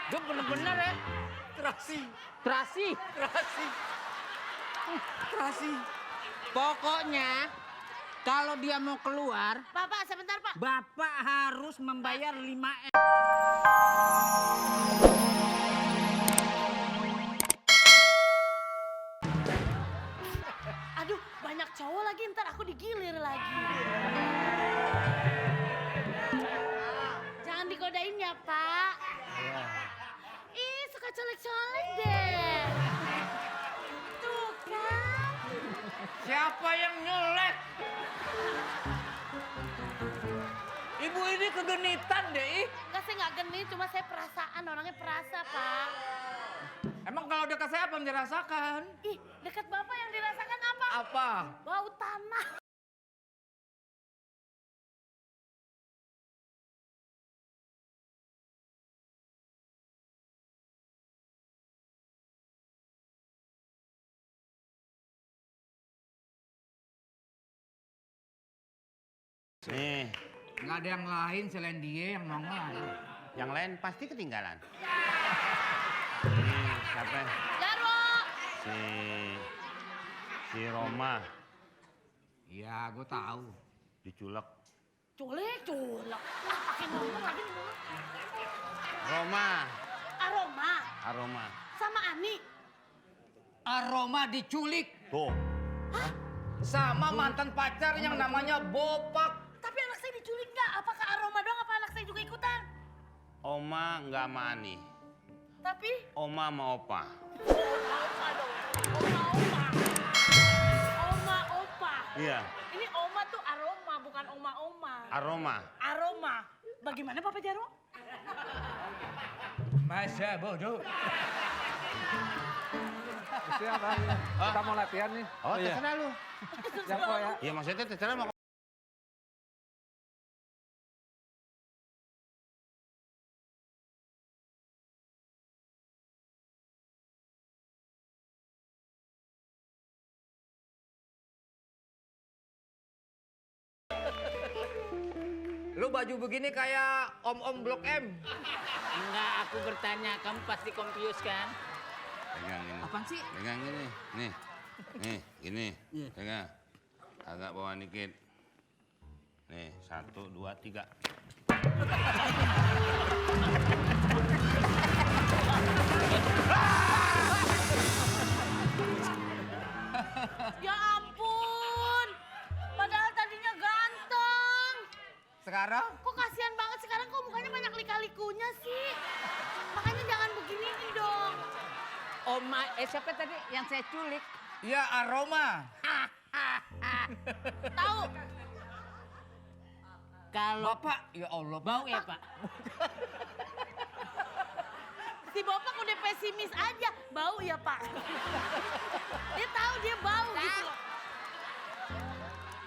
Gue bener-bener ya. Terasi. Terasi. Pokoknya kalau dia mau keluar, Pak, sebentar Pak. Bapak harus membayar 5M. Aduh, banyak cowok lagi, ntar aku digilir lagi. Jangan digodain ya, Pak. Ih, suka colek-colek deh. Tuh kan. Siapa yang nyolek? Ibu ini kegenitan deh. Enggak, saya nggak genit, cuma saya perasaan, orangnya perasa, Pak. Emang kalau dekat saya apa yang dirasakan? Ih, dekat Bapak yang dirasakan apa? Apa? Bau tanah. Nih, Nggak ada yang lain selain dia yang nongol. yang lain pasti ketinggalan. Nih, siapa? Jarwo. Si Roma Iya, gue tahu. diculek. Colek. Ah, pakai ngomong lagi nih. Roma, Aroma. Sama Ani. Aroma diculik tuh. sama mantan pacar yang namanya Bopak. Tapi anak saya diculik nggak? Apakah Aroma doang apa anak saya juga ikutan? Oma nggak sama Ani. Tapi Oma sama Opa. Oma dong. Oma opa. Iya, Ini Oma tuh Aroma bukan Oma. Aroma. Bagaimana Papa Jarwo? Masa bodoh. Siapa? Kita mau latihan nih. Oh, terserah lu. Yang kok ya? Ya maksudnya terserah mau. Lu baju begini kayak om-om Blok M. Enggak, aku bertanya, kamu pasti confused kan? Pegang ini. Apaan sih? Pegang ini. Nih, gini. Pegang. Agak bawah dikit. Nih, 1, 2, 3. Ya ampun. Padahal tadinya ganteng. Sekarang Kok kasihan banget sekarang kok mukanya banyak lika-likunya sih. Makanya jangan begini dong. Siapa tadi yang saya culik? ya Aroma. Tahu? Kalau Bapak, ya Allah. bau ya Pak? Si Bapak udah pesimis aja. Bau ya Pak. Dia tahu dia bau gitu loh.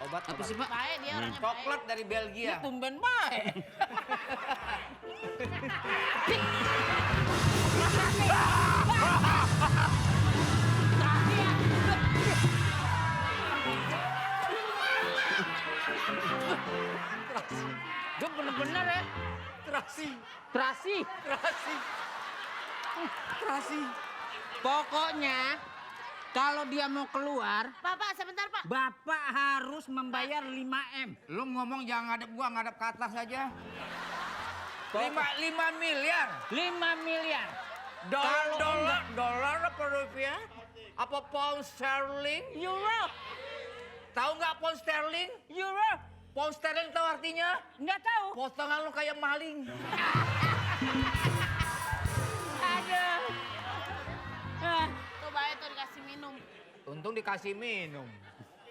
Obat Apa sih Pak? Baik dia orangnya baik. Coklat dari Belgia. Tumben baik. Gue bener-bener ya. Terasi. Pokoknya kalau dia mau keluar, Bapak sebentar Pak. Bapak harus membayar 5M. Lu ngomong jangan ngadep gua, ngadep ke atas aja. 5 miliar. 5 miliar. Dolar apa rupiah? Apa pound sterling? Euro. Tahu nggak pound sterling? Euro. Pound sterling tahu artinya? Nggak tahu. Potongan lu kayak maling. Aduh. Tuh baik tuh dikasih minum. Untung dikasih minum.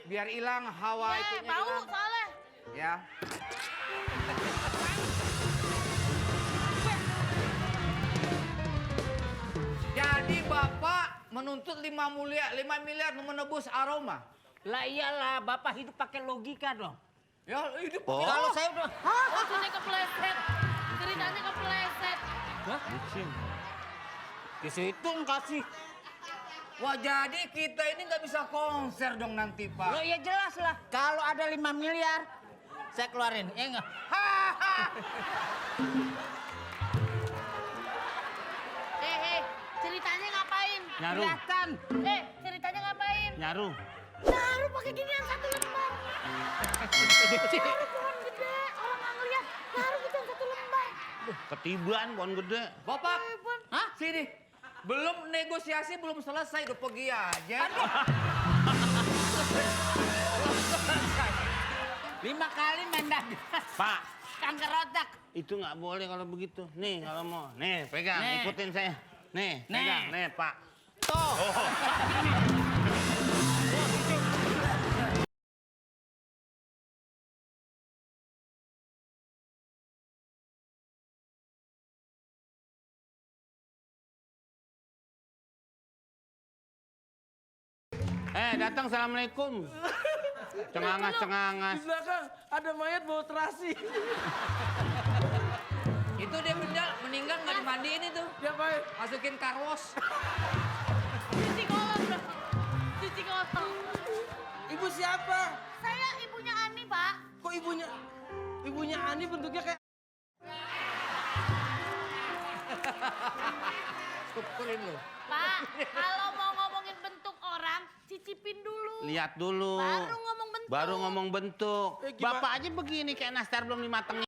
Biar hilang hawa itunya. Bau hilang. soalnya. Ya. Jadi Bapak menuntut 5 miliar menebus Aroma. Lah iyalah, Bapak hidup pakai logika dong. Ya hidup. Kalau saya udah... Maksudnya kepleset. Ceritanya kepleset. Di situ kasih. Wah jadi kita ini nggak bisa konser dong nanti Pak. Loh ya jelas lah. Kalau ada 5 miliar, saya keluarin. Ya enggak? Nyaru. Kelihatan. Ceritanya ngapain? Nyaru. Naruh pakai ginian 1 lembar. Naruh pohon gede, orang nggak ngeliat. Naruh gitu 1 lembar. Ketiban pohon gede. Bapak, Bon. hah? Sini. Belum negosiasi, belum selesai, udah pergi aja. 5 kali main dagang. Pak, Kanker otak. itu nggak boleh kalau begitu. Nih kalau mau. Nih pegang, Nih. ikutin saya. Nih, Nih. pegang. Nih Pak. Tuh. Datang assalamualaikum. Cengangas. Di belakang ada mayat bawa terasi. Itu dia meninggal nggak dimandiin itu. Diapain? Masukin karwas. Cuci kolong dong. Cuci kolong. Ibu siapa? Saya ibunya Ani, Pak. Kok ibunya Ani bentuknya kayak... Syukurin lu. Pak, kalau mau ngomongin bentuk orang, cicipin dulu. Lihat dulu. Baru ngomong bentuk. Gimana? Bapak aja begini kayak nastar belum dimatengin.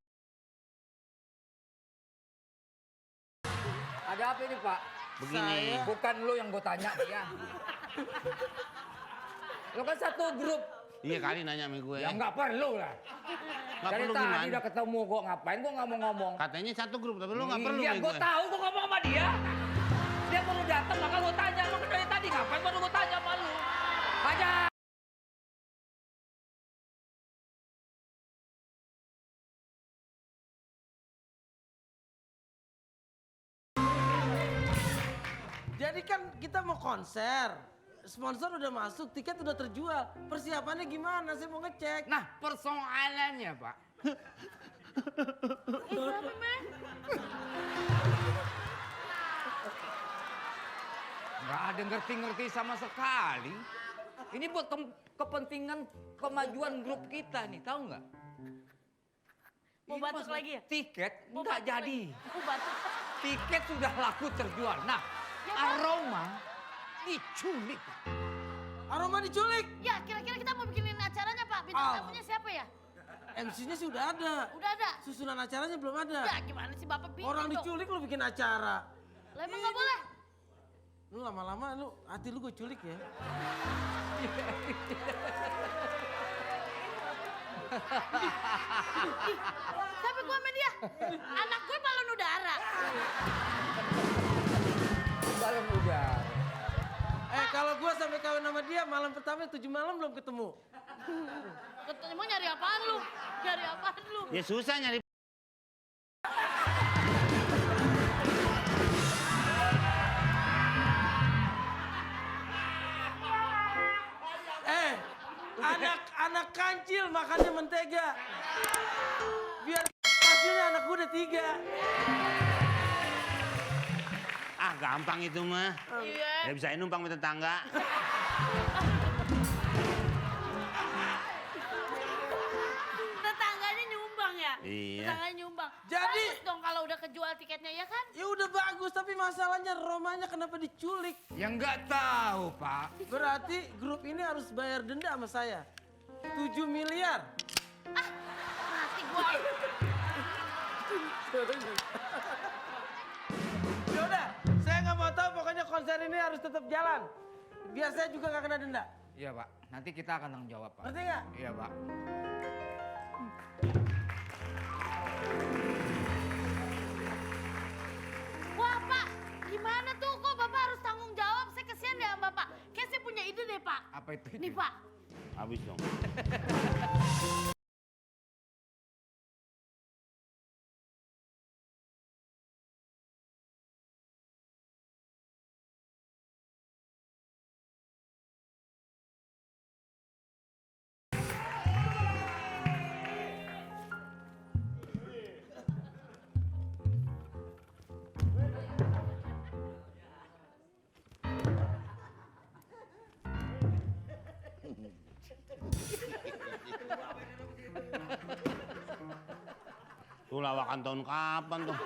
Ada apa ini, Pak? Begini. Bukan lu yang gue tanya dia. Lu kan satu grup. Iya kali nanya sama gue. Ya nggak perlu lah. Nggak Dari perlu tadi gimana? udah ketemu gue ngapain? Gue nggak mau ngomong. Katanya satu grup, tapi lu nggak perlu Iya, sama gue tahu gue ngomong sama dia. Dia baru datang, maka gue tanya. Lu dari tadi ngapain baru gue tanya sama lu? Aja. Jadi kan kita mau konser. Sponsor udah masuk, tiket udah terjual. Persiapannya gimana? Saya mau ngecek. Nah, persoalannya, Pak. Berapa, Meh? Nggak ada ngerti-ngerti sama sekali. Ini buat kepentingan kemajuan grup kita nih, tahu nggak? Mau Ini batuk masalah lagi ya? Tiket Mau nggak batuk jadi. lagi? Mau batuk. Tiket sudah laku terjual. Nah, Ya, Pak. Aroma diculik. Aroma diculik. Ya, kira-kira kita mau bikinin acaranya, Pak. Bintang tamunya siapa ya? MC-nya sih udah ada. Udah ada. Susunan acaranya belum ada. Ya, gimana sih Bapak bikin Orang dong? diculik lu bikin acara. Lah emang nggak boleh? Lu lama-lama lu hati lu gue culik ya. Tapi gua sama dia. Anak gue balon udara. Balon udara. Kalau gua sampai kawin sama dia malam pertama 7 malam belum ketemu. Emang nyari apaan lu? Nyari apaan lu? Ya susah nyari. Anak kancil makannya mentega. Biar hasilnya anak gua udah 3. Ah gampang itu mah. Iya. Ya bisa numpang sama tetangga. Tetangganya nyumbang ya? Iya. Tetangganya nyumbang. Jadi- Bagus dong kalau udah kejual tiketnya ya kan? Ya udah bagus, tapi masalahnya Romanya kenapa diculik? Ya nggak tahu, Pak. Berarti grup ini harus bayar denda sama saya. 7 miliar. Mati gua. Ya udah, saya nggak mau tahu, pokoknya konser ini harus tetap jalan. Biar saya juga nggak kena denda. Iya, Pak. Nanti kita akan tanggung jawab, Pak. Ngerti nggak? Iya, Pak. Wah Pak, gimana tuh kok Bapak harus tanggung jawab? Saya kesian ya sama Bapak. Kayak saya punya ide deh Pak. Apa itu? Nih Pak, Habis dong. Tuh lawakan tahun kapan tuh?